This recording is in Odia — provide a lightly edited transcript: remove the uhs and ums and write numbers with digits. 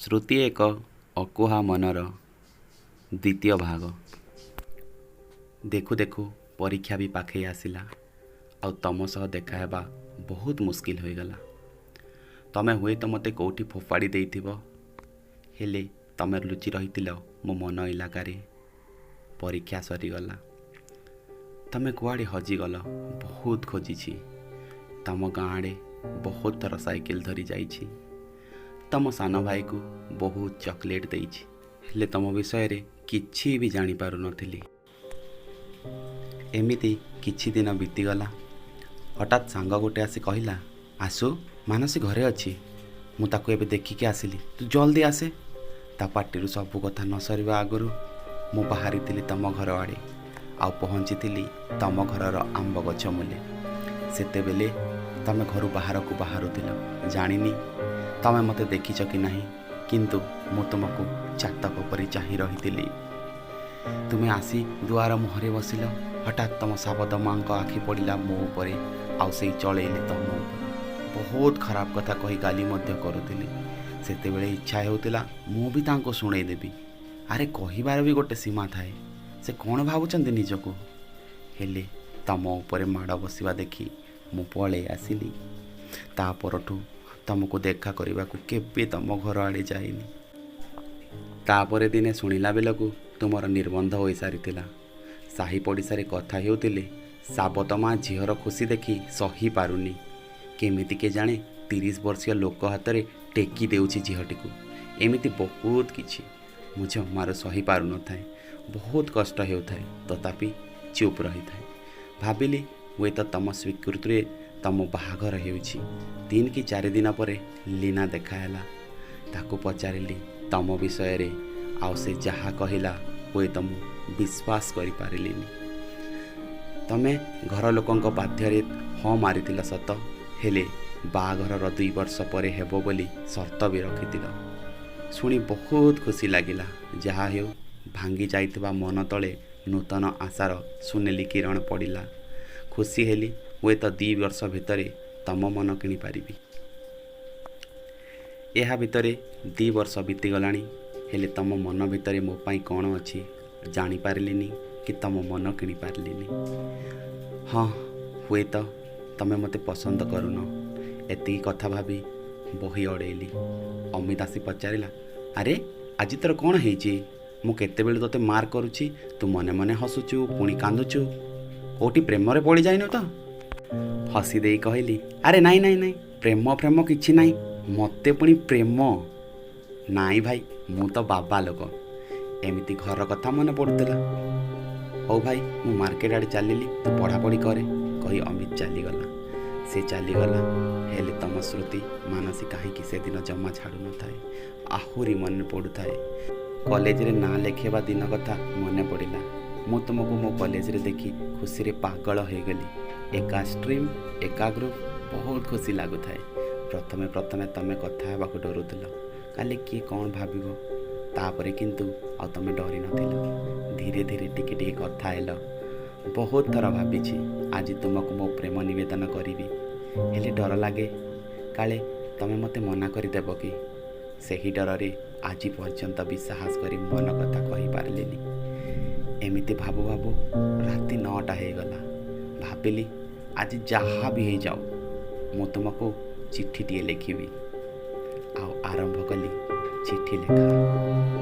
ଶ୍ରୁତି ଏକ ଅକୁହା ମନର ଦ୍ୱିତୀୟ ଭାଗ। ଦେଖୁ ଦେଖୁ ପରୀକ୍ଷା ବି ପାଖେଇ ଆସିଲା, ଆଉ ତମ ସହ ଦେଖାହେବା ବହୁତ ମୁସ୍କିଲ ହୋଇଗଲା। ତମେ ହୁଏତ ମୋତେ କେଉଁଠି ଫୋପାଡ଼ି ଦେଇଥିବ, ହେଲେ ତମେ ଲୁଚି ରହିଥିଲ ମୋ ମନ ଇଲାକାରେ। ପରୀକ୍ଷା ସରିଗଲା, ତମେ କୁଆଡ଼େ ହଜିଗଲ ବହୁତ ଖୋଜିଛି। ତମ ଗାଁ ଆଡ଼େ ବହୁତ ଥର ସାଇକେଲ ଧରି ଯାଇଛି, ତମ ସାନ ଭାଇକୁ ବହୁତ ଚକୋଲେଟ୍ ଦେଇଛି, ହେଲେ ତମ ବିଷୟରେ କିଛି ବି ଜାଣିପାରୁନଥିଲି। ଏମିତି କିଛି ଦିନ ବିତିଗଲା। ହଠାତ୍ ସାଙ୍ଗ ଗୋଟେ ଆସି କହିଲା, ଆସୁ, ମାନସୀ ଘରେ ଅଛି, ମୁଁ ତାକୁ ଏବେ ଦେଖିକି ଆସିଲି, ତୁ ଜଲ୍ଦି ଆସେ। ତା ପାଟିରୁ ସବୁ କଥା ନ ସରିବା ଆଗରୁ ମୁଁ ବାହାରିଥିଲି ତମ ଘର ଆଡ଼େ, ଆଉ ପହଞ୍ଚିଥିଲି ତମ ଘରର ଆମ୍ବ ଗଛ ମୂଲେ। ସେତେବେଳେ ତମେ ଘରୁ ବାହାରକୁ ବାହାରୁଥିଲ। ଜାଣିନି ତମେ ମୋତେ ଦେଖିଛ କି ନାହିଁ, କିନ୍ତୁ ମୁଁ ତୁମକୁ ଚାତକ ପରି ଚାହିଁ ରହିଥିଲି। ତୁମେ ଆସି ଦୁଆର ମୁହଁରେ ବସିଲ। ହଠାତ୍ ତମ ସାବତ ମାଙ୍କ ଆଖି ପଡ଼ିଲା ମୋ ଉପରେ, ଆଉ ସେଇ ଚଳେଇଲେ ତମ ଉପରେ। ବହୁତ ଖରାପ କଥା କହି ଗାଲି ମଧ୍ୟ କରୁଥିଲେ। ସେତେବେଳେ ଇଚ୍ଛା ହେଉଥିଲା ମୁଁ ବି ତାଙ୍କୁ ଶୁଣେଇଦେବି। ଆରେ, କହିବାର ବି ଗୋଟେ ସୀମା ଥାଏ। ସେ କ'ଣ ଭାବୁଛନ୍ତି ନିଜକୁ? ହେଲେ ତମ ଉପରେ ମାଡ଼ ବସିବା ଦେଖି ମୁଁ ପଳେଇ ଆସିଲି। ତା ପରଠୁ ତମକୁ ଦେଖା କରିବାକୁ କେବେ ତମ ଘର ଆଡ଼େ ଯାଇନି। ତାପରେ ଦିନେ ଶୁଣିଲା ବେଳକୁ ତୁମର ନିର୍ବନ୍ଧ ହୋଇସାରିଥିଲା। ସାହି ପଡ଼ିଶାରେ କଥା ହେଉଥିଲେ, ସାବତ ମା ଝିଅର ଖୁସି ଦେଖି ସହିପାରୁନି, କେମିତି କେଜାଣେ 30 ବର୍ଷୀୟ ଲୋକ ହାତରେ ଟେକି ଦେଉଛି ଝିଅଟିକୁ। ଏମିତି ବହୁତ କିଛି ମୁଁ ଜମାରୁ ସହିପାରୁନଥାଏ। ବହୁତ କଷ୍ଟ ହେଉଥାଏ, ତଥାପି ଚୁପ୍ ରହିଥାଏ। ଭାବିଲି ହୁଏତ ତମ ସ୍ୱୀକୃତିରେ ତମ ବାହାଘର ହେଉଛି। 3 କି 4 ଦିନ ପରେ ଲୀନା ଦେଖାହେଲା। ତାକୁ ପଚାରିଲି ତମ ବିଷୟରେ, ଆଉ ସେ ଯାହା କହିଲା ହୁଏତ ମୁଁ ବିଶ୍ୱାସ କରିପାରିଲିନି। ତମେ ଘର ଲୋକଙ୍କ ବାଧ୍ୟରେ ହଁ ମାରିଥିଲ ସତ, ହେଲେ ବାହାଘରର 2 ବର୍ଷ ପରେ ହେବ ବୋଲି ସର୍ତ୍ତ ବି ରଖିଥିଲ। ଶୁଣି ବହୁତ ଖୁସି ଲାଗିଲା। ଯାହା ହେଉ, ଭାଙ୍ଗି ଯାଇଥିବା ମନ ତଳେ ନୂତନ ଆଶାର ସୁନେଲି କିରଣ ପଡ଼ିଲା। ଖୁସି ହେଲି, ହୁଏତ 2 ବର୍ଷ ଭିତରେ ତମ ମନ କିଣିପାରିବି। ଏହା ଭିତରେ 2 ବର୍ଷ ବିତିଗଲାଣି, ହେଲେ ତମ ମନ ଭିତରେ ମୋ ପାଇଁ କ'ଣ ଅଛି ଜାଣିପାରିଲିନି କି ତମ ମନ କିଣିପାରିଲିନି। ହଁ, ହୁଏତ ତମେ ମୋତେ ପସନ୍ଦ କରୁନ। ଏତିକି କଥା ଭାବି ବହି ଅଡ଼େଇଲି। ଅମିତ ଆସି ପଚାରିଲା, ଆରେ ଆଜି ତୋର କ'ଣ ହେଇଛି? ମୁଁ କେତେବେଳୁ ତୋତେ ମାର୍କ କରୁଛି, ତୁ ମନେ ମନେ ହସୁଛୁ ପୁଣି କାନ୍ଦୁଛୁ, କେଉଁଠି ପ୍ରେମରେ ପଡ଼ିଯାଇନୁ ତ? ହସି ଦେଇ କହିଲି, ଆରେ ନାଇଁ ନାଇଁ ନାଇଁ, ପ୍ରେମ ଫ୍ରେମ କିଛି ନାହିଁ। ମୋତେ ପୁଣି ପ୍ରେମ? ନାଇଁ ଭାଇ, ମୁଁ ତ ବାବା ଲୋକ। ଏମିତି ଘର କଥା ମନେ ପଡ଼ୁଥିଲା। ହଉ ଭାଇ, ମୁଁ ମାର୍କେଟ ଆଡ଼େ ଚାଲିଲି, ତୁ ପଢ଼ାପଢ଼ି କରେ, କହି ଅମିତ ଚାଲିଗଲା। ସେ ଚାଲିଗଲା, ହେଲେ ତମ ସ୍ମୃତି ମାନସୀ କାହିଁକି ସେଦିନ ଜମା ଛାଡ଼ୁନଥାଏ, ଆହୁରି ମନେ ପଡ଼ୁଥାଏ। କଲେଜରେ ନାଁ ଲେଖେଇବା ଦିନ କଥା ମନେ ପଡ଼ିଲା। ମୁଁ ତୁମକୁ ମୋ କଲେଜରେ ଦେଖି ଖୁସିରେ ପାଗଳ ହୋଇଗଲି। ଏକା ଷ୍ଟ୍ରିମ୍, ଏକା ଗ୍ରୁପ୍, ବହୁତ ଖୁସି ଲାଗୁଥାଏ। ପ୍ରଥମେ ପ୍ରଥମେ ତମେ କଥା ହେବାକୁ ଡରୁଥିଲ, କାଲି କିଏ କ'ଣ ଭାବିବ। ତାପରେ କିନ୍ତୁ ଆଉ ତମେ ଡରି ନଥିଲ। ଧୀରେ ଧୀରେ ଟିକେ ଟିକେ କଥା ହେଲ। ବହୁତ ଥର ଭାବିଛି ଆଜି ତୁମକୁ ମୋ ପ୍ରେମ ନିବେଦନ କରିବି, ହେଲେ ଡର ଲାଗେ କାଳେ ତମେ ମୋତେ ମନା କରିଦେବ କି। ସେହି ଡରରେ ଆଜି ପର୍ଯ୍ୟନ୍ତ ବି ସାହସ କରି ମନ କଥା କହିପାରିଲିନି। ଏମିତି ଭାବୁ ଭାବୁ ରାତି 9ଟା ହେଇଗଲା। ଭାବିଲି ଆଜି ଯାହା ବି ହେଇଯାଉ ମୁଁ ତୁମକୁ ଚିଠିଟିଏ ଲେଖିବି, ଆଉ ଆରମ୍ଭ କଲି ଚିଠି ଲେଖା।